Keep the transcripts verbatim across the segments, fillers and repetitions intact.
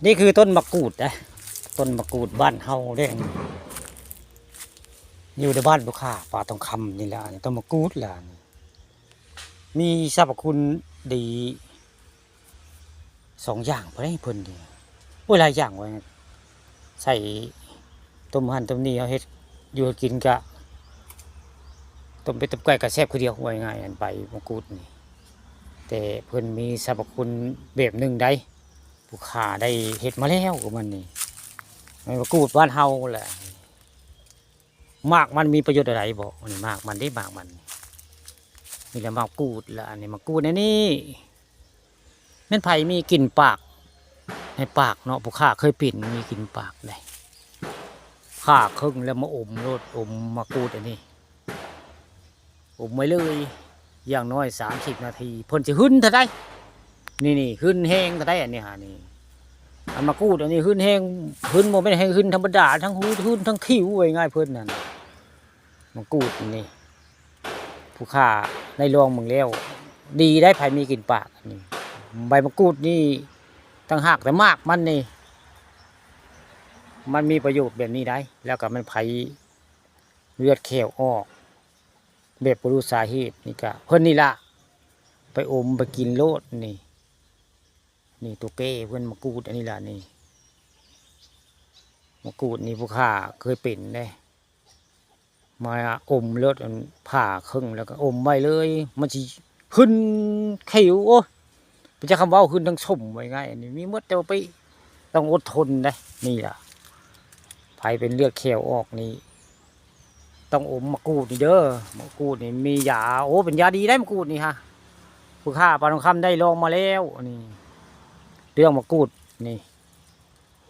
นี่คือต้นมะกรูดนะ ต้นมะกรูดบ้านเฮาเด้ อยู่ในบ้านผู้ข้าป่าทองคำนี่แหละ ต้นมะกรูดล่ะ มีสรรพคุณดีสองอย่างพอได้เพิ่นนี่ โอ้ย หลายอย่างว่า ใส่ต้มหั่นต้มนี่ เฮาเฮ็ดอยู่กินกะ ต้มเป็ดต้มไก่กะแซ่บคือเดียว ว่าง่ายๆ อันใบมะกรูดนี่ แต่เพิ่นมีสรรพคุณแบบหนึ่งได้ ผู้ข้าได้เฮ็ดมาแล้วกับมันนี่ ใบมะกรูดบ้านเฮาแหละ หมากมันมีประโยชน์อะไรบ่ อันนี้หมากมันเด้ หมากมัน นี่แหละหมากกรูดละ อันนี้หมากกรูดอันนี้ แม่นไผมีกลิ่นปาก ในปากเนาะ ผู้ข้าเคยเป็นมีกลิ่นปากได้ ผ่าครึ่งแล้วมาอมโลด อมหมากกรูดอันนี้ อมไว้เลย อย่างน้อยสามสิบนาที เพิ่นสิหึ่นเท่าใด นี่ๆ หึ่นแฮงเท่าใด อันนี้หานี่ อันหมากกรูดอันนี้หึ่นแฮง หึ่นบ่แม่นแฮงหึ่นธรรมดา ทั้งหูหึ่นทั้งคิ้ว ว่าง่ายเพิ่นนั่น หมากกรูดนี่ ผู้ข้าได้ลองเบิ่งแล้ว ดีได้ ไผมีกลิ่นปากนี่ ใบมะกรูดนี่ ต่างหากแต่หมากมันนี่ มันมีประโยชน์แบบนี้ได้ แล้วก็มันไผเลือดแข้วออก แบบบ่รู้สาเหตุนี่กะ เพิ่นนี่ละ ไปอมไปกินโลดนี่ นี่ตัวแก้เพิ่นหมากกรูดอันนี้ละนี่ หมากกรูดนี่ผู้ข้าเคยเป็นเด้ มาอมโลด อันผ่าครึ่งแล้วก็อมไว้เลย มันสิขึ้นคิ้ว โอ้ย เป็นจักคำเว้า ขึ้นทั้งส้ม ว่าง่าย อันนี้มีหมด แต่ว่าไปต้องอดทนเด้ นี่ล่ะ ไผเป็นเลือดแข้วออกนี่ ต้องอมหมากกรูดนี่เด้อ หมากกรูดนี่มียา โอ้ เป็นยาดีได้หมากกรูดนี่ฮะ ผู้ข้าป่าทองคำได้ลองมาแล้ว อันนี้ เรื่องหมากกรูดนี่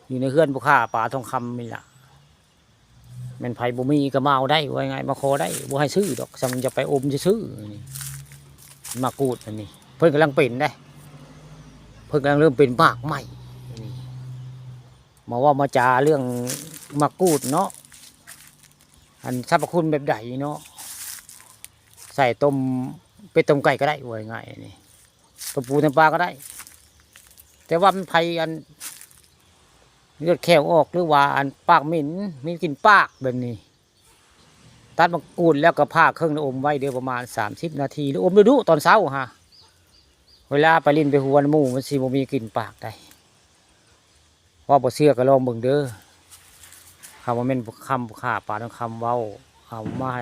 อยู่ในเฮือนผู้ข้าป่าทองคำนี่ล่ะ แม่นไผบ่มีก็มาเอาได้ ว่าง่าย มาขอได้ บ่ให้ซื้อดอก ซ้ำจะไปอมซื่อๆ นี่ หมากกรูดอันนี้ เพิ่นกำลังเป็นเด้ เพิ่นกำลังเริ่มเป็นหมากใหม่นี่ มาเว้ามาจาเรื่องหมากกรูดเนาะ อันสรรพคุณแบบใดเนาะ ใส่ต้มเป็ดต้มไก่ก็ได้ ว่าง่ายๆ นี่ ต้มปูต้มปลาก็ได้ แต่ว่ามันไผอัน เลือดแข้วออก หรือว่าอันปากเหม็น มีกลิ่นปากแบบนี้ ตัดหมากกรูดแล้วก็ผ่าครึ่งแล้วอมไว้เด้อ ประมาณสามสิบนาที หรืออมดุๆ ตอนเช้าฮะ เวลาไปเล่นไปหัวหมู่ มันสิบ่มีกลิ่นปากได้ ว่าบ่เชื่อก็ลองเบิ่งเด้อ คำว่าแม่นคำผู้ข้าป่าทองคำเว้า เอามาให้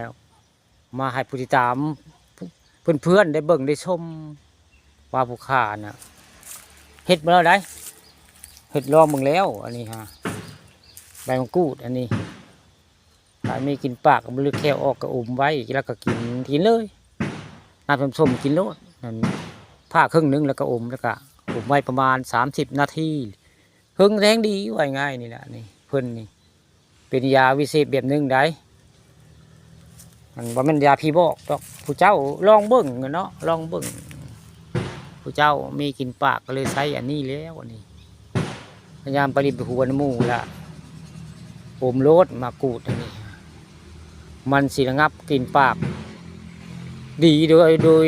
มาให้ผู้ติดตาม เพื่อนๆ ได้เบิ่งได้ชม ว่าผู้ข้าน่ะ เฮ็ดมาแล้วได้ เฮ็ดลองเบิ่งแล้ว อันนี้ฮะ ใบมะกรูดอันนี้ ถ้ามีกลิ่นปากก็บ่เลือกแข้วออกก็อมไว้ แล้วก็กิน กินเลย น้ำส้มๆ กินโลด นั่น ผ่าครึ่งหนึ่งแล้วก็อม แล้วก็อมไว้ประมาณสามสิบนาที เฮิงแฮงดี ว่าง่ายนี่แหละ นี่ เพิ่นนี่ เป็นยาวิเศษแบบหนึ่งได้ มันบ่แม่นยาผีบอกดอก ผู้เจ้าลองเบิ่งเนาะ ลองเบิ่ง ผู้เจ้ามีกลิ่นปากก็เลยใช้อันนี้แล้ว อันนี้ พยายามไปริบหัวหมู่ละ อมโลดหมากกรูดอันนี้ มันสิระงับกลิ่นปาก ดีโดย โดย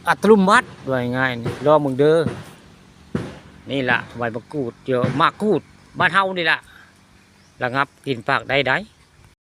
อัตโนมัติ ว่าง่ายๆ นี่ ลองเบิ่งเด้อ นี่ล่ะ ใบมะกรูด เยอะ หมากกรูด บ้านเฮานี่ล่ะ ระงับกลิ่นปากได้ได้